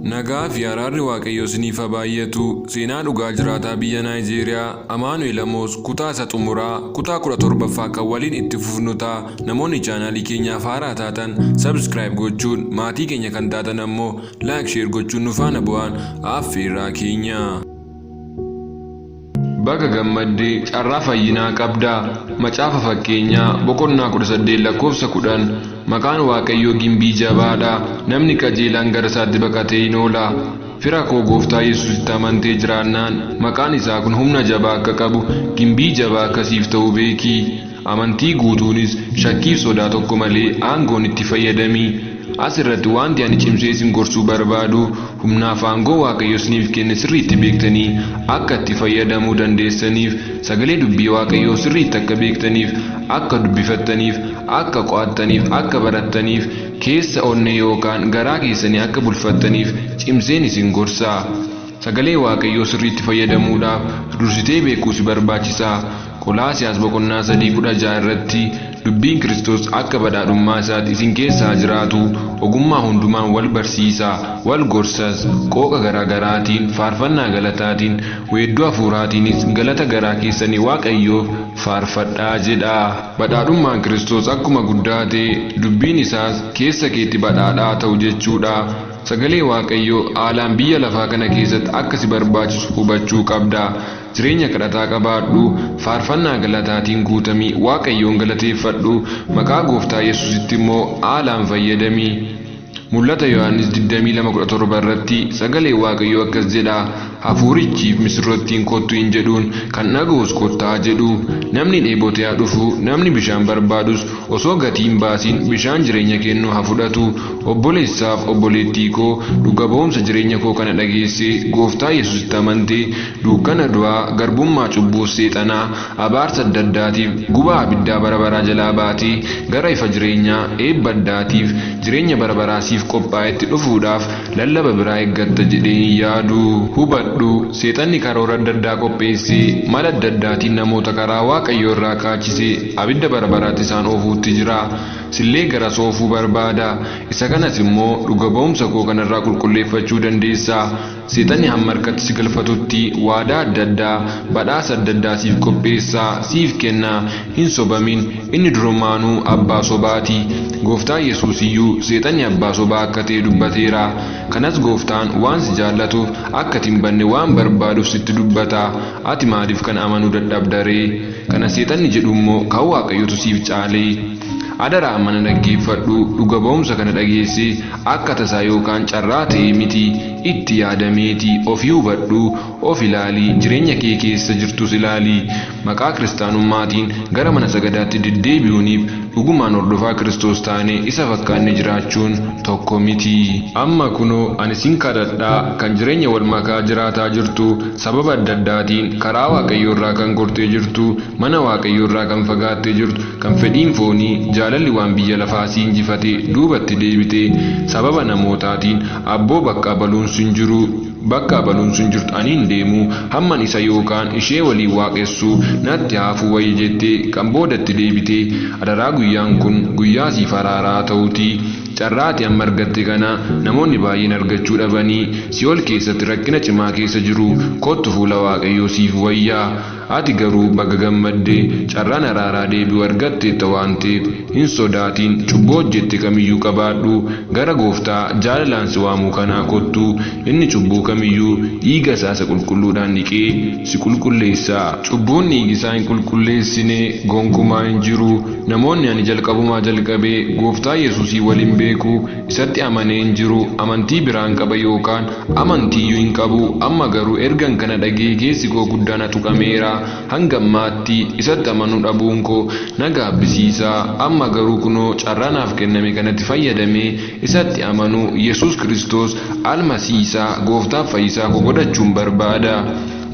Nagaa fi araarri Waaqayyoo isiniif haa baay'atu. Seenaa dhugaa jiraataa biyya Naayijeeriyaa Amaanu'el Amoos kutaa isa xumuraa kutaa 17ffaa kan waliin itti fufnu ta'a. Namoonni chaanaalii keenyaaf haaraa taatan subscribe gochuun maatii keenya kan taatan ammoo like share gochuun nu faana bu'aan affeerraa keenya. Baga gammadde carraa fayyinaa qabda. Macaafa Fakkeenyaa boqonnaa 18 lakkoofsa 10 Maqaan Waaqayyoo gimbii jabaa dha, namni qajeelaan gara isaatti baqatee in oola. Fira koo Gooftaa Yesuusitti amantee jiraannaan maqaan isaa kun humna jabaa akka qabu, gimbii jabaa akka siif ta'u beeki. Amantii guutuunis shakkiif sodaa tokko malee aangoon itti fayyadami. As irratti waanti ani cimsee isin gorsuu barbaadu humnaaf aangoo Waaqayyo isiniif kenne sirriitti beektanii akka itti fayyadamuu dandeessaniif, sagalee dubbii Waaqayyoo sirriitti akka beektaniif, akka dubbifattaniif, akka qo'attaniif, akka barattaniif, keessa onnee yookaan garaa keessanii akka bulfattaniif cimseen isin gorsa. Sagalee Waaqayyoo sirriitti fayyadamuudhaaf dursitee beekuu si barbaachisa. Qolaasiyaas boqonnaa 3 16 irratti dubbiin Kiristoos akka badhaadhummaa isaatti isin keessa haa jiraatu, ogummaa hundumaan wal barsiisaa, wal gorsas, qooqa garaa garaatiin, faarfannaa galataatiin, weedduu hafuuraatiinis galata garaa keessanii Waaqayyoof faarfadhaa jedha. Badhaadhummaan Kiristoos akkuma guddaa ta'e, dubbiin isaas keessa keetti badhaadhaa haa ta'u jechuudha. Sagalee Waaqayyoo haalaan biyya lafaa kana keessatti akka si barbaachisu hubachuu qabda. Jireenya kadhataa qabaadhu, faarfannaa galataatiin guutami, Waaqayyoon galateeffadhu, maqaa Gooftaa Yesuusitti immoo haalaan fayyadami. Mul'ata Yohaannis 22 17 irratti sagaleen Waaqayyoo akkas jedha, Hafuurichiif misirrottiin kottu in jedhuun, kan dhaga'us kottaa jedhu. Namni dheebote haa dhufu, namni bishaan barbaadus osoo gatii hin baasiin bishaan jireenya kennu haa fudhatu. Obboleessaaf obboleettii koo, dhuga ba'umsa jireenya koo kana dhageessee Gooftaa Yesuusitti amantee Dukkana du'aa, garbummaa cubbuuf seexanaa, abaarsa adda addaatiif, gubaa abiddaa bara baraa jalaa baatee gara ifa jireenyaa, eebba addaatiif, jireenya bara baraa siif qophaa'etti dhufuudhaaf lallaba biraa eeggatta jedhee hin yaadu. Hubadhu, seexanni karoora adda addaa qopheessee, mala adda addaatiin namoota karaa Waaqayyoo irraa kaachisee abidda bara baraatti isaan oofuutti jira. Sillee garas oofuu barbaada. Isa kanas immoo dhuga ba'umsa koo kanarraa qulqulleeffachuu dandeessa. Seexanni hamma harkatti si galfatutti waadaa adda addaa, badhaasa adda addaa siif qopheessa, siif kenna. Hin sobamin, inni durumaanuu abbaa sobaati. Gooftaan Yesuus iyyuu seexanni abbaa sobaa akka ta'e dubbateera. Kanas Gooftaan waan si jaallatuuf, akka ati hin badne waan barbaaduuf sitti dubbata. Ati maaliif kana amanuu dadhabda ree? Kana seexanni jedhu immoo kan Waaqayyootu siif caalee? Adaraa amma na dhaggeeffadhu, dhuga ba'umsa kana dhageessee akka tasaa yookaan carraa ta'ee miti, itti yaadameeti. Ofii hubadhu, of ilaali, jireenya kee keessa jirtus ilaali. Maqaa kiristaanummaatiin gara mana sagadaatti deddeebi'uuniif dhugumaan hordofaa Kiristoos taanee isa fakkaannee jiraachuun tokko miti. Amma kunoo ani sin kadhadha, kan jireenya wal makaa jiraataa jirtu, sababa adda addaatiin karaa Waaqayyoo irraa kan gortee jirtu, mana Waaqayyoo irraa kan fagaattee jirtu, kan fedhiin foonii, jaalalli waan biyya lafaa si injifate duubatti deebitee sababa namootaatiin abboo bakka abaluun sun jiru bakka abaluun sun jirtu ani hin deemu hamman isa yookaan ishee waliin waaqessu natti haa hafuu wayya jettee kan boodatti deebite adaraa guyyaan kun guyyaa siif araaraa ta'uti. Carraa ati amma argatte kana namoonni baay'een argachuu dhabanii si'ool keessatti rakkina cimaa keessa jiru. Kottu fuula Waaqayyoo siif wayya. Ati garuu baga gammadde, carraan araaraa deebi'uu argatteetta waan ta'eef hin sodaatin, cubbuu hojjette kamiyyuu qabaadhu, gara Gooftaa jaalalaan si waamuu kanaa kottu, inni cubbuu kamiyyuu dhiiga isaa isa qulqulluudhaan dhiqee si qulqulleessa. Cubbuun dhiigi isaa hin qulqulleessine gonkumaa hin jiru. Namoonni ani jalqabumaa jalqabee Gooftaa Yesuusii wal hin beeku, isatti amanee hin jiru, amantii biraan qaba yookaan amantiiyyuu hin qabu, amma garuu ergan kana dhaga'ee keessi koo guddaa na tuqameera, hanga ammaatti isatti amanuu dhabuun koo na gaabbisiisa, amma garuu kunoo carraa naaf kenname kanatti fayyadamee isatti amanuu, Yesuus Kiristoos Almasiisaa, Gooftaaf Fayyisaa koo godhachuun barbaada.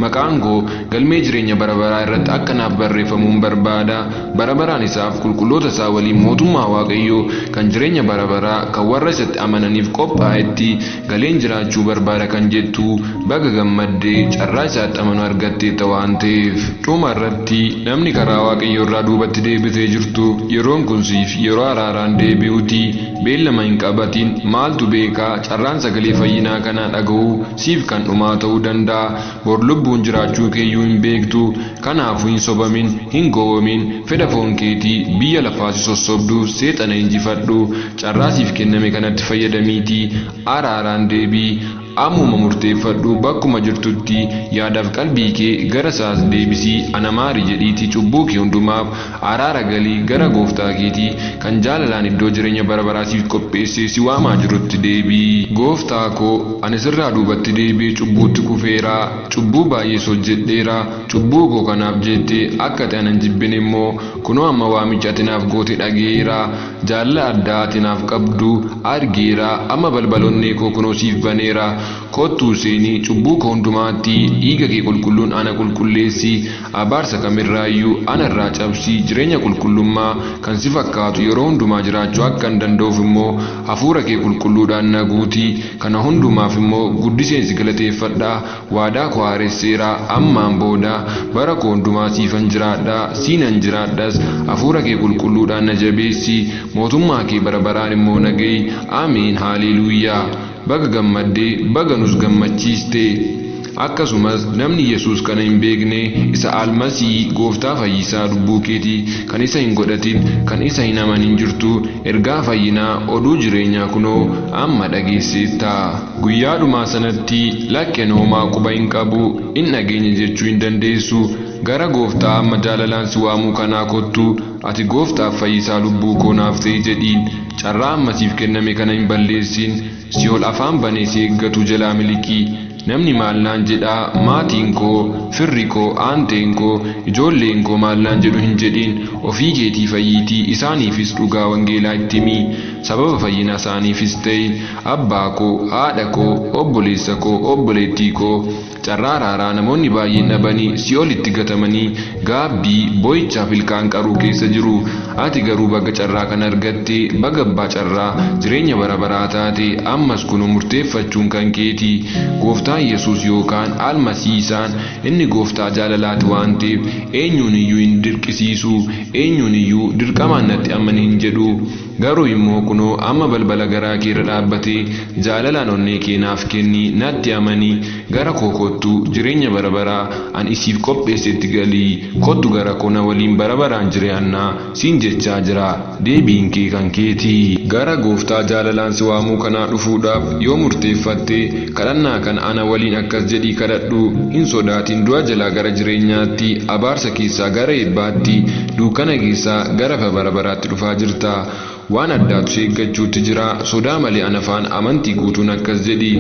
Maqaan koo galmee jireenya bara baraa irratti akka naaf barreeffamuun barbaada. Bara baraan isaaf qulqulloota isaa waliin mootummaa Waaqayyoo kan jireenya bara baraa kan warra isatti amananiif qophaa'etti galeen jiraachuu barbaada kan jettu baga gammaddee carraa isaatti amanuu argatteetta waan ta'eef. Dhuma irratti namni karaa Waaqayyoo irraa duubatti deebitee jirtu yeroon kun siif yeroo araaraan deebi'uuti. Beellama hin qabatin, maaltu beekaa, carraan sagalee fayyinaa kanaa dhaga'uu siif kan dhumaa ta'uu danda'a. Bor lubbuun jiraachuu keeyyuu hin beektu. Kanaafuu hin sobamin, hin gowwoomin, fedha foon keetii biyya lafaa si sossobduuf seexana injifadhu. Carraa siif kenname kanatti fayyadamiitii araaraan deebii. Ammuma murteeffadhu, bakkuma jirtutti yaadaaf qalbii kee gara isaas deebisii ana maari jedhiitii cubbuu kee hundumaaf araara galii gara gooftaa keetii kan jaalalaan iddoo jireenya bara baraa siif qopheessee si waamaa jirutti deebii. Gooftaa koo, ani sirraa duubatti deebi'ee cubbuutti kufeera, cubbuu baay'ees hojjedheera. Cubbuu koo kanaaf jettee akka ati ana hin jibbine immoo kunoo amma waamicha ati naaf goote dhaga'eera. Jaalala addaa ati naaf qabdu argeera. Amma balbalonni koo kunoo siif baneera. Kottuu seenii cubbuu koo hundumaatti dhiiga kee qulqulluun ana qulqulleessi. Abaarsa kamirraayyuu ana irraa cabsi. Jireenya qulqullummaa kan si fakkaatu yeroo hundumaa jiraachuu akka hin danda'uuf immoo hafuura kee qulqulluudhaan na guuti. Kana hundumaaf immoo guddiseen si galateeffadha. Waadaa koo haaresseera. Ammaan booda bara koo hundumaa siifan jiraadha, siinan jiraadhas. Hafuura kee qulqulluudhaan na jabeessi. Mootummaa kee bara baraan immoo na ga'i. Ameen. Haaleluuyaa. Baga gammaddee, baga nus gammachiiste. Akkasumas namni Yesuus kana hin beekne, isa Almasii gooftaa fayyisaa lubbuu keetii kan isa hin godhatin, kan isa hin amanin jirtu, ergaa fayyinaa oduu jireenyaa kunoo amma dhageesseetta. Guyyaa dhumaa sanatti lakkeen homaa quba hin qabu, hin dhageenye jechuu hin dandeessu. Gara gooftaa amma jaalalaan si waamuu kanaa kottu, ati gooftaaf fayyisaa lubbuu koo naaf ta'i jedhiin. Carraa amma siif kenname kana hin balleessin. Si'ool afaan banee si eeggatu jalaa miliqi. Namni maal naan jedhaa, maatiin koo, firri koo, aanteen koo, ijoolleen koo maal naan jedhu hin jedhin. Ofii keetii fayyiitii isaaniifis dhugaa wangeelaa itti himi. Sababa fayyina isaaniifis ta'i. Abbaa koo, haadha koo, obboleessa koo, obboleettii koo, carraa araaraa namoonni baay'een dhabanii si'oolitti gatamanii gaabbii boo'ichaaf ilkaan qaruu keessa jiru. Ati garuu baga carraa kana argatte, baga abbaa carraa jireenya bara baraa taate. Ammas kunoo murteeffachuun kan keeti. Gooftaan Yesuus yookaan Almasiisaan inni gooftaa jaalalaati waan ta'eef eenyuun iyyuu hin dirqisiisu, eenyuun iyyuu dirqamaan natti amani hin jedhu. Garuu immoo kunoo amma balbala garaa kee irra dhaabbatee jaalalaan onnee kee naaf kenni, natti amani, gara koo kottu, jireenya bara baraa an isiif qopheessetti galii, kottu gara koo na waliin bara baraan jiraannaa siin jechaa jira. Deebiin kee kan keeti. Gara gooftaa jaalalaan si waamuu kanaa dhufuudhaaf yoo murteeffatte kadhannaa kana ana waliin akkas jedhii kadhadhu. Hin sodaatin, du'a jalaa gara jireenyaatti, abaarsa keessaa gara eebbaatti, dukkana keessaa gara ifa bara baraatti dhufaa jirta. Waan addaatu si eeggachuutti jira. Sodaa malee ana faana amantii guutuun akkas jedhi.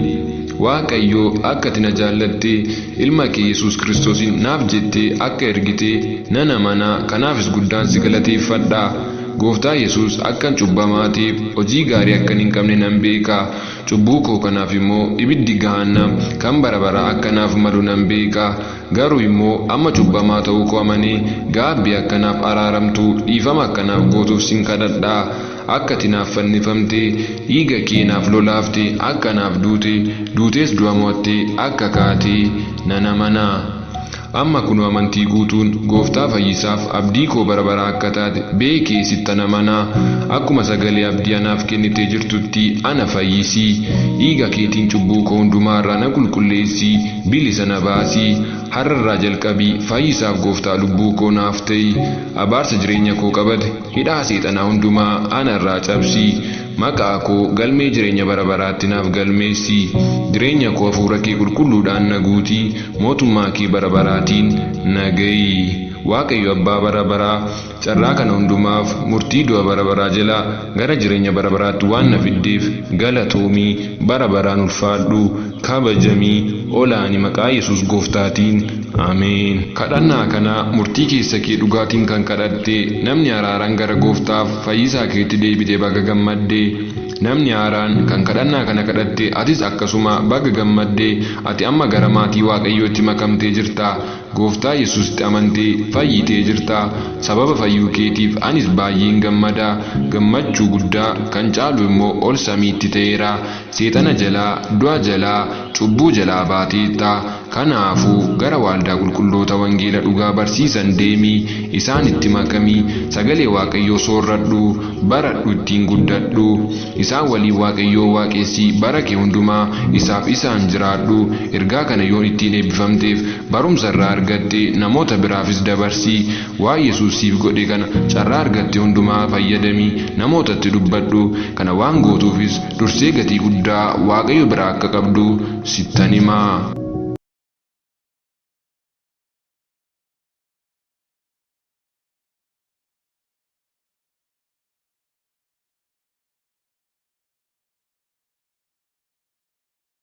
Waaqayyo, akka ati na jaallatte, ilma kee Yesuus Kiristoosin naaf jettee akka ergite nan amana, kanaafis guddaan si galateeffadha. Gooftaa Yesuus, akkan cubbamaa ta'eef hojii gaarii akkan hin qabne nan beeka. Cubbuu koo kanaaf immoo ibiddi gahaannam kan bara baraa akka naaf malu nan beeka. Garuu immoo amma cubbamaa ta'uu koo amanee gaabbii akka naaf araaramtu, dhiifama akka naaf gootuuf sin kadhadha. Akka ati naaf fannifamte, dhiiga kee naaf lolaafte, akka naaf duute, duutees du'a mo'atte akka kaate nan amana. Amma kunoo amantii guutuun gooftaa fayyisaaf abdii koo bara baraa akka taate beekee sittan amana. Akkuma sagalee abdii anaaf kennitee jirtutti ana fayyisi. Dhiiga keetiin cubbuu koo hundumaa irraa na qulqulleessi, bilisa na baasi. Har'a irraa jalqabii fayyisaaf gooftaa lubbuu koo naaf ta'i. Abaarsa jireenya koo qabate, hidhaa seexanaa hundumaa ana irraa cabsi. Maqaa koo galmee jireenya bara baraatti naaf galmeessi. Jireenya koo hafuura kee qulqulluudhaan na guuti, mootummaa kee bara baraatiin na ga'i. Waaqayyo abbaa bara baraa, carraa kana hundumaaf murtii du'a bara baraa jalaa gara jireenya bara baraatti waan na fiddeef galatoomii, bara baraan ulfaadhu, kabajamii, olaani maqaa Yesuus gooftaatiin. Ameen. Kadhannaa kana murtii keessa kee dhugaatiin kan kadhatte namni araaraan gara gooftaaf fayyisaa keetti deebite baga gammadde. Namni haaraan kan kadhannaa kana kadhatte atis akkasuma baga gammaddee. Ati amma gara maatii Waaqayyootti makamtee jirta. Gooftaa Yesuusitti amantee fayyitee jirta. Sababa fayyuu keetiif anis baay'een gammada. Gammachuu guddaa kan caalu immoo ol samiitti ta'eera. Seexana jalaa, du'a jalaa, cubbuu jalaa baateetta. Kanaafuu gara waldaa qulqulloota wangeela dhugaa barsiisan deemii, isaanitti makamii, sagalee Waaqayyoo soorradhu, baradhu, ittiin guddadhu. Isaan waliin Waaqayyoo waaqessi, bara kee hundumaa isaaf isaan jiraadhu. Ergaa kana yoon ittiin eebbifamteef barumsa irraa argatte namoota biraafis dabarsi. Waan Yesuus siif godhe kana carraa argatte hundumaa fayyadamii namootatti dubbadhu. Kana waan gootuufis dursee gatii guddaa Waaqayyo biraa akka qabdu sittan himaa.